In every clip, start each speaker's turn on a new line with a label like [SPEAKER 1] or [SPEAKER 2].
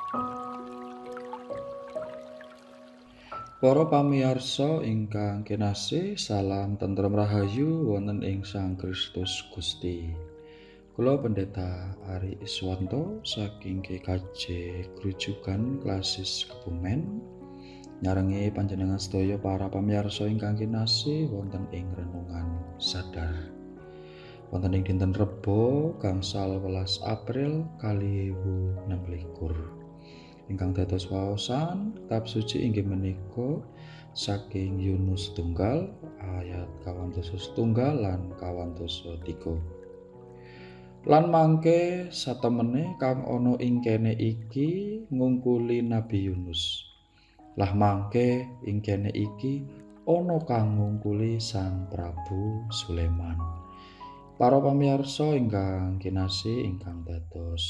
[SPEAKER 1] Para pamirsa ingkang kinasih, salam tentrem rahayu wonten ing Sang Kristus Gusti. Kula Pendeta Ari Iswanto saking GKJ Grujugan Klasis Kebumen nyarengi panjenengan sedaya para pamirsa ingkang kinasih wonten ing renungan sadar. Wonten ing dinten Rebo gangsal welas April 2026. Ingkang dados waosan kitab suci inggih menika saking Yunus tunggal ayat 53 lan 53. Lan mangke satemene kang ana ing kene iki ngungkuli Nabi Yunus. Lah mangke ing kene iki ana kang ngungkuli Sang Prabu Sulaiman. Para pamirsa ingkang kinasih, ingkang dados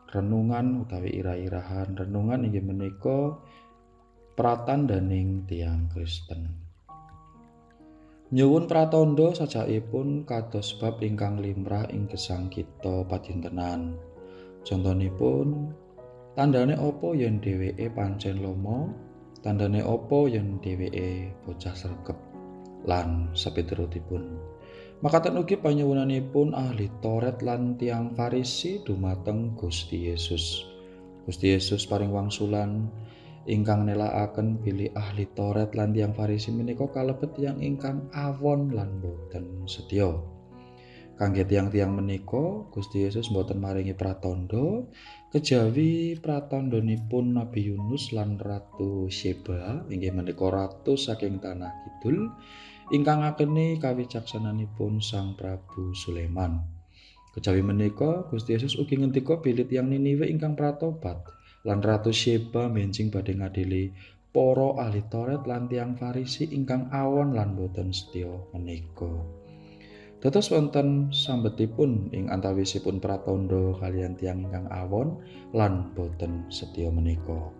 [SPEAKER 1] renungan utawi ira-irahan renungan inggih menika pratandaning tiyang Kristen. Nyuwun pratandha sajakipun kados bab ingkang limrah ing gesang kita padintenan. Contonipun, tandane apa yen dheweke pancen lomo, tandane apa yen dheweke bocah sregep, lan sapiturutipun. Makaten ugi panyuwunanipun ahli Taurat lan tiyang Farisi dumateng Gusti Yesus. Gusti Yesus paring wangsulan ingkang nelakaken bilih ahli Taurat lan tiyang Farisi menika kalebet tiyang ingkang awon lan boten setya. Kangge tiyang-tiyang menika Gusti Yesus boten maringi pratandha kejawi pratandhanipun Nabi Yunus lan Ratu Sheba, inggih menika ratu saking tanah kidul ingkang ngakeni kawicaksananipun Sang Prabu Sulaiman. Kejawi menika Gusti Yesus ugi ngendika bilih tiyang Niniwe ingkang pratobat lan Ratu Sheba benjing badhe ngadili para ahli Taurat lan tiyang Farisi ingkang awon lan boten setya menika. Dados wonten sambetipun ing antawisipun pratandha kaliyan tiyang ingkang awon lan boten setya menika.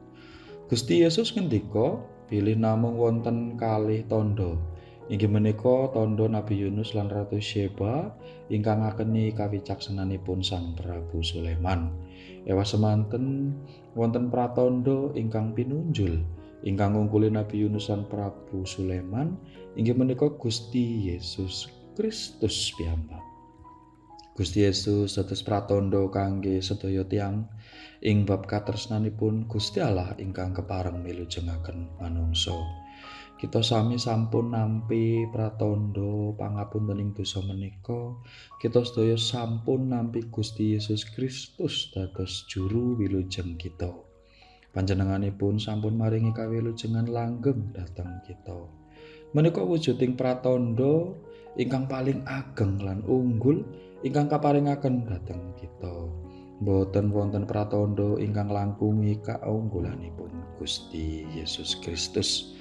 [SPEAKER 1] Gusti Yesus ngendika bilih namung wonten kalih tandha, inggih menika tandha Nabi Yunus lan Ratu Sheba ingkang ngakeni kawicaksananipun Sang Prabu Sulaiman. Ewa semanten wonten pratandha ingkang pinunjul ingkang ngungkuli Nabi Yunus lan Prabu Sulaiman, inggih menika Gusti Yesus Kristus piyambak. Gusti Yesus dados pratandha kangge sedaya tiyang ing bab katresnanipun Gusti Allah ingkang kepareng milujengaken manungsa. Kita sami sampun nampi pratandha pangapuntening dosa menika. Kita sedaya sampun nampi Gusti Yesus Kristus dados juru wilujeng kita. Panjenenganipun sampun maringi kawilujengan langgeng dhateng kita. Menika wujuding pratandha ingkang paling ageng lan unggul ingkang kaparingaken dhateng kita. Boten wonten pratandha ingkang langkungi kaunggulanipun Gusti Yesus Kristus.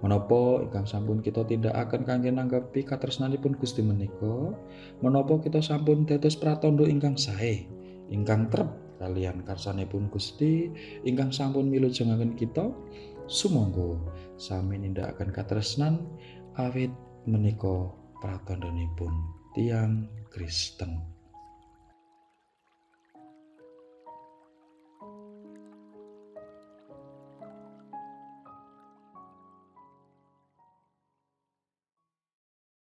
[SPEAKER 1] Menapa ingkang sampun kita tindakaken kangge nanggepi katresnanipun Gusti menika? Menapa kita sampun dados pratandha ingkang sae, ingkang trep kaliyan karsanipun Gusti ingkang sampun milujengaken kita? Sumangga sami nindakaken katresnan awit menika pratandhanipun tiyang Kristen.